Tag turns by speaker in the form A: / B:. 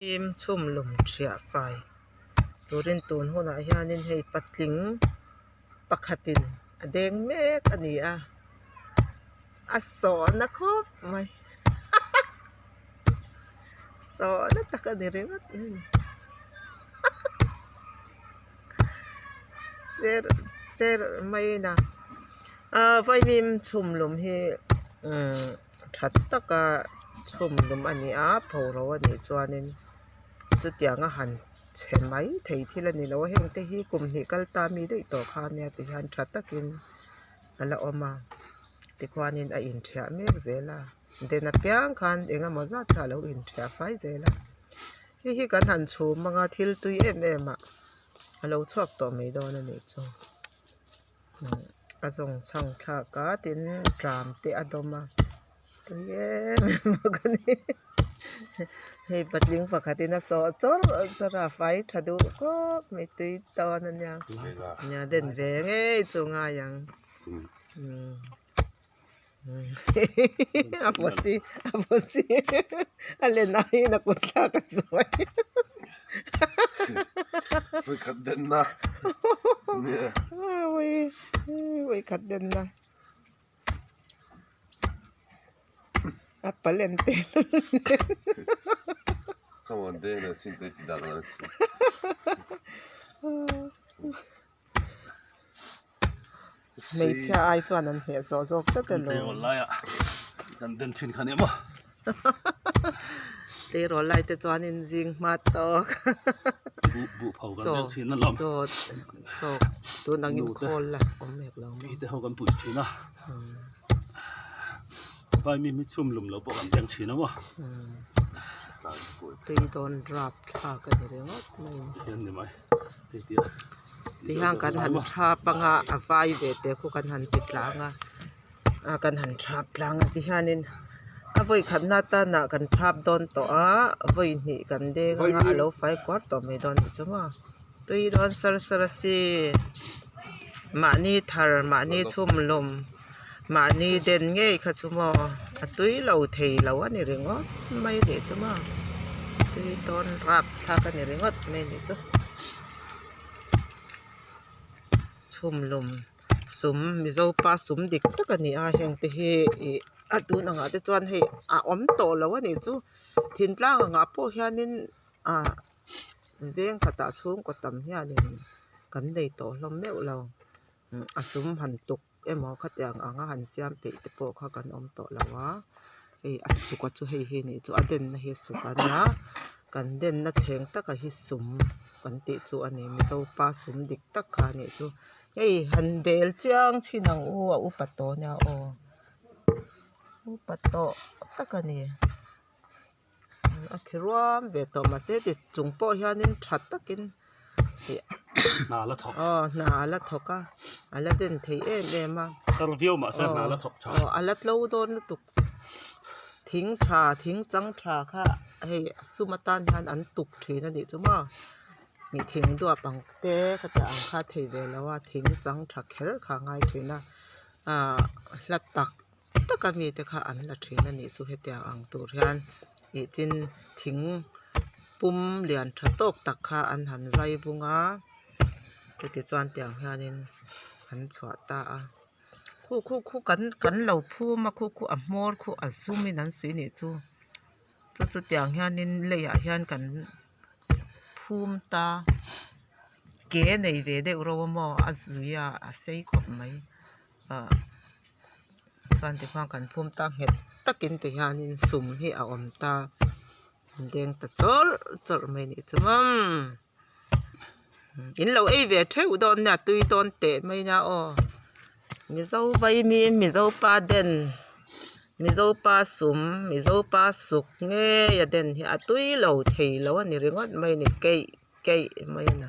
A: Fim chhum lum thiah fai turin tun hunah hianin hei patling pakhatin a deng mek a ni a a sawhna khawp mai sawhna tak a ni ringawt mai cher cher mai a ah vaimim chhum lum hi umm. Tha taka chhum lum a ni a phoro a nih chuanin chutianga han chhe mai thei thil a ni lo a heng te hi kum hnih kal ta mi daih tawh kha ania ti hian tha takin a la awm a tikhuanin a inthiah mek zel a den apiang khan eng emaw zat kha a lo inthiah fai zel a hei hi kan han chhum anga thil tui em em ah a lo chhuak tawh mai dawn a nih chu. A zawng chhang thlak a tin tram te a dawm a tui em em bawk a ni hei patling pakhatin a sawh chawrh chawrh a fai tha duh khawp mai tui dawn a nia nia den ve ngei chu ngai ang a vaw si a vaw si a len aiin a kut thlak a sawi
B: Vawikhat denna
A: vawikhat denna a palen te Hmeichhia ai chuan an hneh zawh zawk tlat elo.
C: Tleirawl laia kan den thin kha nia maw.
A: Tleirawl lai te chuanin zing hma tawk.
C: Buh buh pho kan den thin a lawm.
A: Chaw chaw tun angin khawl la awm hek lo maw.
C: Mi te ho kan pui thin a. Vai mi mi chhum lum lo pawh kan deng thin a maw.
A: Tui dawn rap thlak a ni ringawt mai.
C: Hian ni mai.
A: Tihian kan han thap anga a vai ve te khu kan han ti tlang a a kan han thap tlang a tihianin a vawi khatna atana kan thap dawn tawh a vawi hnih kan deng anga a lo fai kuar tawh mai dawn a ni chu maw tui dawn sar sar a sin mahni thar mahni chhum lawm mahni den ngei kha chu maw a tui lo thei lo a ni ringawt mai a nih chu maw tui dawn rapthlak a ni ringawt mai a nih chu chhum lum sum mizo pa sum dik tak a ni a heng te hi ih a tun ang ah te chuan hei a awm tawh lo a nih chu thintlang ang ah pawh hianin ah veng khatah chhungkaw tam hianin kan nei tawh hlawm meuh lo. A sum han tuk emaw khatiang anga han siam peih te pawh kha kan awm tawh lo a hei a suk a chu hei hi nih chu a denna hi a suk a nia kan denna thleng taka hi sum kan tih chu a ni mizo pa sum dik tak kha a nih chu hei han bel chiang chin ang u a upa tawh ania aw upa tawh tak a ni a khi ruam ve tawh mahse ti chung pawh hianin tha takin ih
C: hna la thawk
A: aw hna a la thawk a a la den thei em em a
C: kar viau mahse hna la thawk tha
A: aw a la tlo dawn lutuk thing tha thing chang tha kha hei sum atan hian an tuk thin a nih chu maw ih thing duap ang te khatiang ang kha a thei ve lo a thing chang tha kher kha a ngai thin a ah hla tak. taka mite kha an la thin a nih chu hetiang ang tur hian ih tin thing pum lian tha tawk tak kha an han zai bung a chutichuan tiang hianin an chhuah ta a khu khu khu kan kan lo phum a khu khu a hmawr khu a zum in an suih a nih chu chu chu tiang hianin leiah hian kan phum ta ke nei ve deuh reuh a maw a zui a a sei khawp mai ah. Chuan tikhuan kan phum ta nghet takin ti hianin sum hi a awm ta an deng ta chawrh chawrh mai a nih chu umm in lo ei ve theuh dawn nia tui dawn teh mai nia aw mizo vaimi mizo pa den mizo pa sum mizo pa suk ngei a den hi a tui lo thei lo a ni ringawt mai a ni keih keih mai a ni.